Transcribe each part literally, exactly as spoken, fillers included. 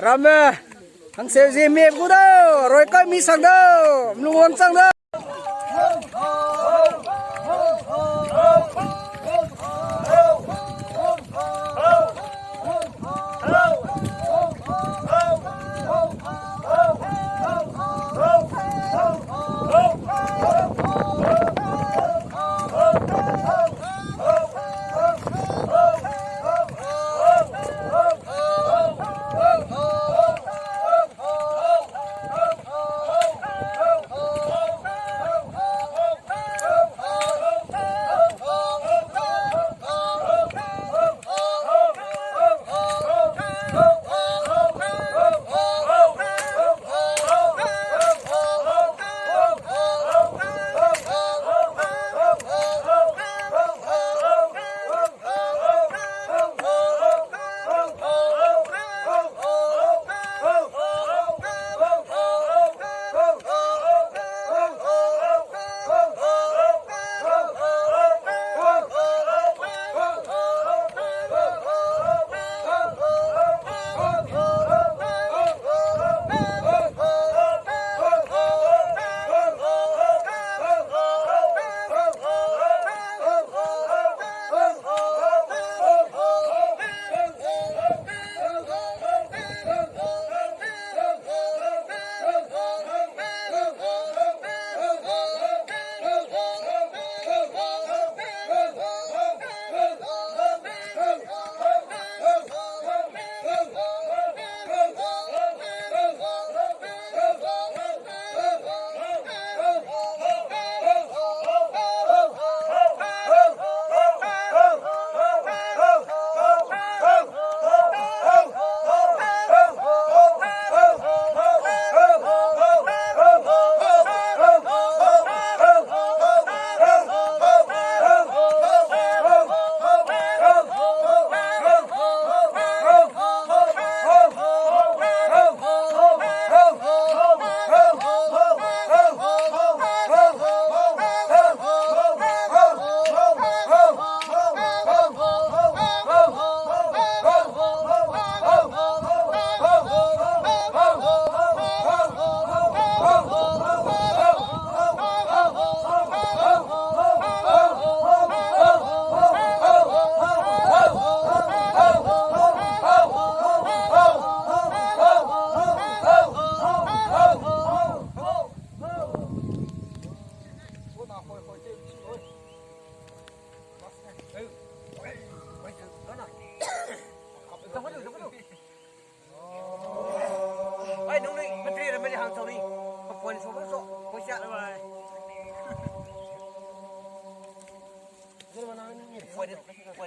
Ramme, hangseu zie mie gu dau, roi kai mi sang dau, mlung wang chang dau. Ai, nung nui, menteri ramme le hang chau ni. Ka point so, so, point sia. Point, point.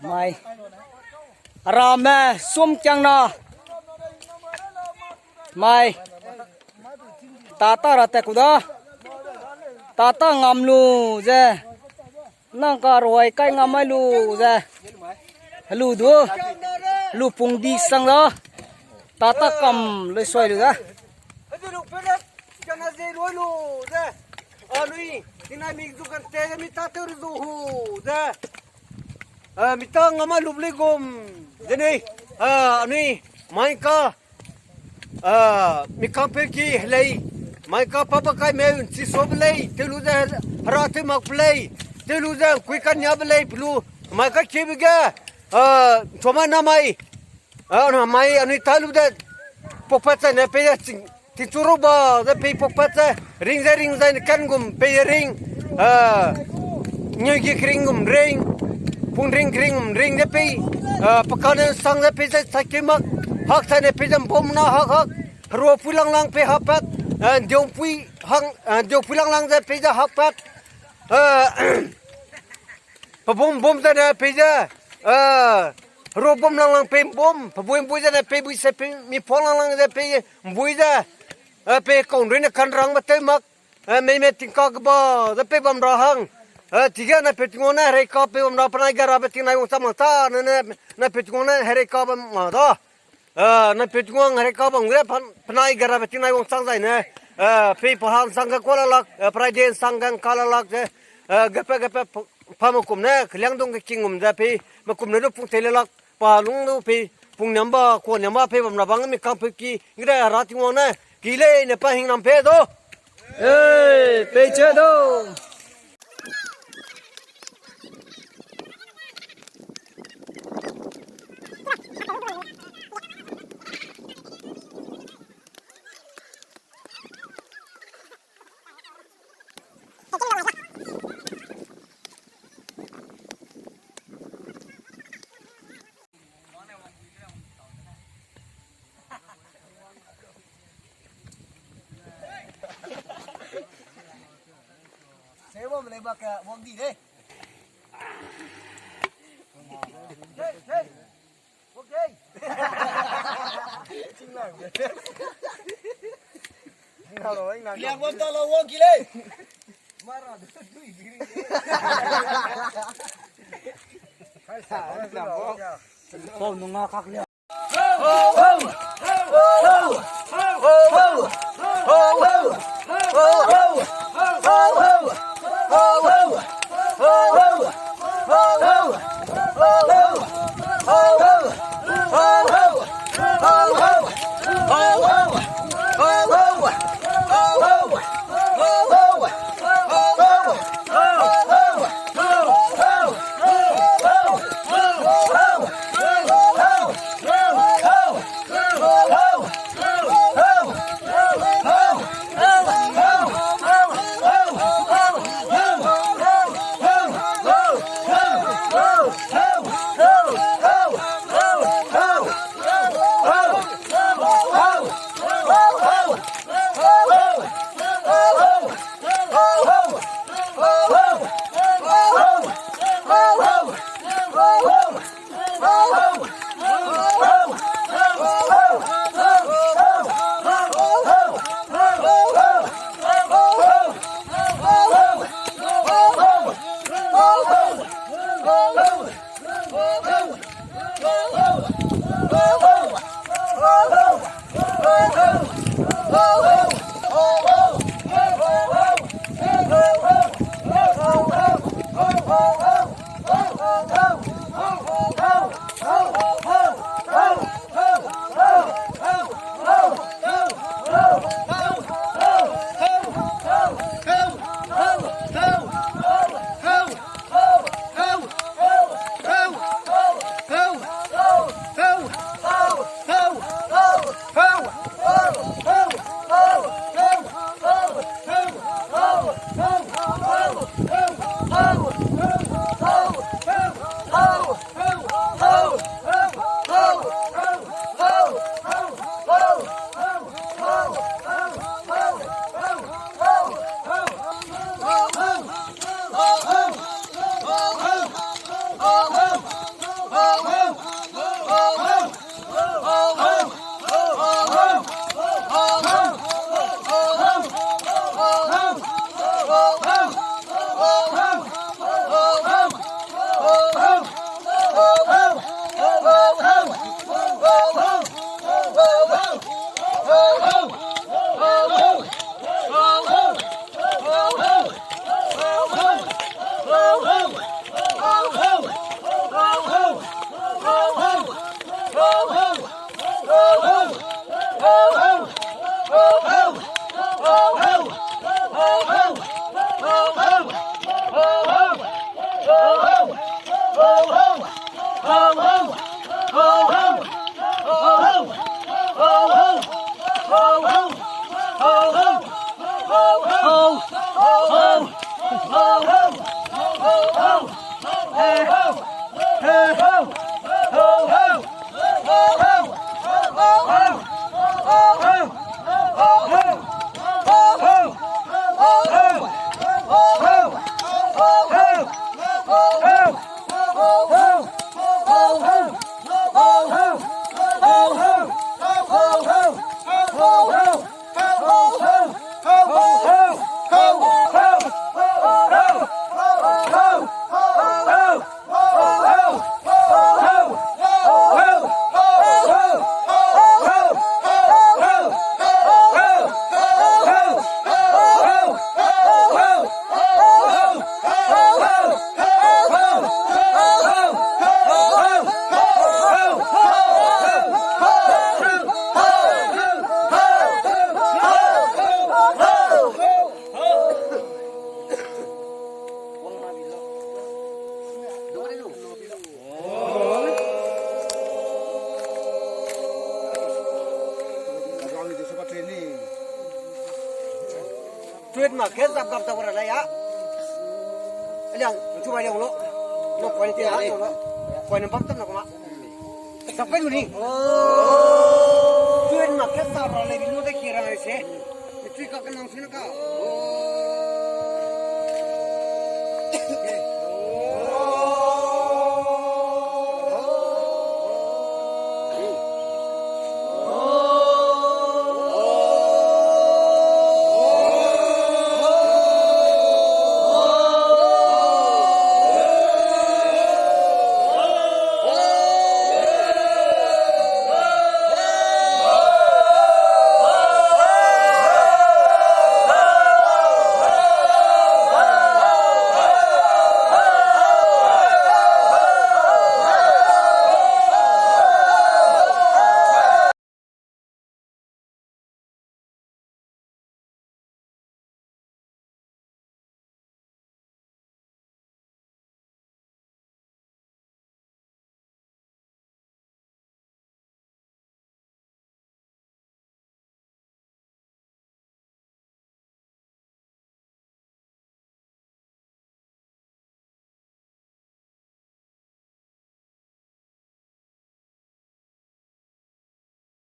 Mai. Arame sum kiang na. Mai. Tata ra tat ku da. Tata ngam lu ze. Nang ka ruai kai ngam mai lu ze. Helu du. Helu pung di sang da. Tata kam le suai lu da. Hadi lu pele. Kana ze ruai lu ze. Anui. Ina mi zu kan te mi tata ru zu hu ze. Ah, mi ta ngam mai lu le gum. Ze nei. Ah, anui. Mai ka. Ah, mi kang pe ki lei. Mai ka papa kai meu, chi so be lei. Te lu ze hera te mak be lei. Te lu ze kui kan nia be lei. Pe lu. Mai ka ki be ge. Ah, choma na mai. Ah, na mai, anui ta lu de. Pokpat ze ne pe de ching. Ti chu ru ba, ze pei pokpat ze. Ring ze ring ze ne kan gum pe ring. Ah, ngi gi kring gum ring. Pung ring kring gum ring ze pei. Ah, paka ne sang ze pei ze sa ke mak. Hak sa ne pei ze bom na hak hak. Hero pui lang lang pei hak pat. Ah, diong pui hang, ah, diong pui lang lang ze pei ze hak pat. Ah, Pebum bum zene pei ze, eh, ro bum lang lang pei bum, pebui bui zene pei bui se pei, mi pong lang lang ze pei bui ze, eh, pei kaun rui ne kan rang be tew mak, eh, mei me tingka keba ze pei bam ra hang, eh, tige na pei tingwang ne herei ka pei bam ra penai ga ra be tingnai wang chang mak ta ne, ne, na pei tingwang ne herei ka bam ma da. Eh, na pei tingwang herei ka bam ge pan, penai ga ra be tingnai wang chang zai ne. Eh, pei pa hang sang ge kuala lak, eh, penai den sang ge kala lak ze. Eh, gepe gepe pa, pa mekum ne, keliang dong ge kingum ze pei, mekum ne du pung tei le lak, pa lung du pei, pung niam ba, kuâ niam ba pei bam ra bang mi kang pei ki, ge ra tingwang ne, ki lei ne pa hing nam pei do. Eh, pei che do. Sebo mene bak wang di de. Hey, hey. Okay. Liang bam ta la wang ki lei. Mara dui dui. Pau nunga kak liang. Ma ke zap gap da ra la ya. Aliang, chu bai lo. No point te ya lo. Point bam tam na kuma. Zap kai lu ni. Tuin ma ke zap ra le ni no de ki ra se. Tui ka ke nang sina ka.